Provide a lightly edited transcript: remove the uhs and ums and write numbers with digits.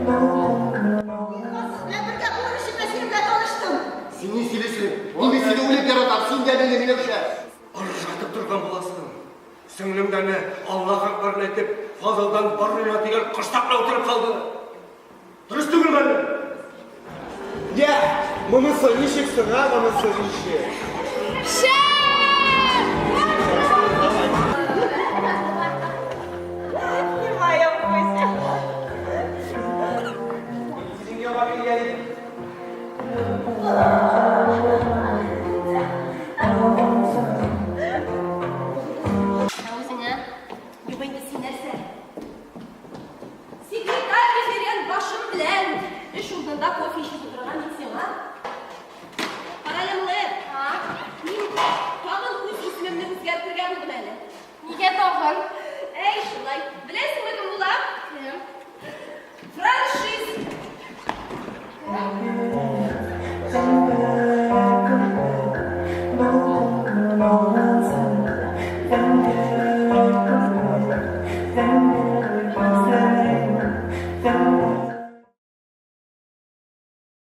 Мин бергә булыр өчен дә синең белән таныштым. Син ни сөйлисең? Мин бит сине үлеп яратам, син дә мине, Миләүшә. Ыржайтып торган буласың. Сеңлем дә әнә Аллаһ әкбәрне әйтеп, Фазылдан бармыйма дигән кыштак белән утырып калды. Дөрес түгелме әле? Я, монысы ничек соң, а, монысы ничек? Моя Буся. Синең яңа килгән идем. Ә үзеңә? Юк инде син нәрсә? Секретарь референт башым белән эш урынында кофе эчеп утырган мин сиңа. Карале, малай. Мин тагын үз исемемне үзгәртергә булдым әле. Нигә тагын? Әй, шулай. Беләсеңме кем була? Кем? Франшиз.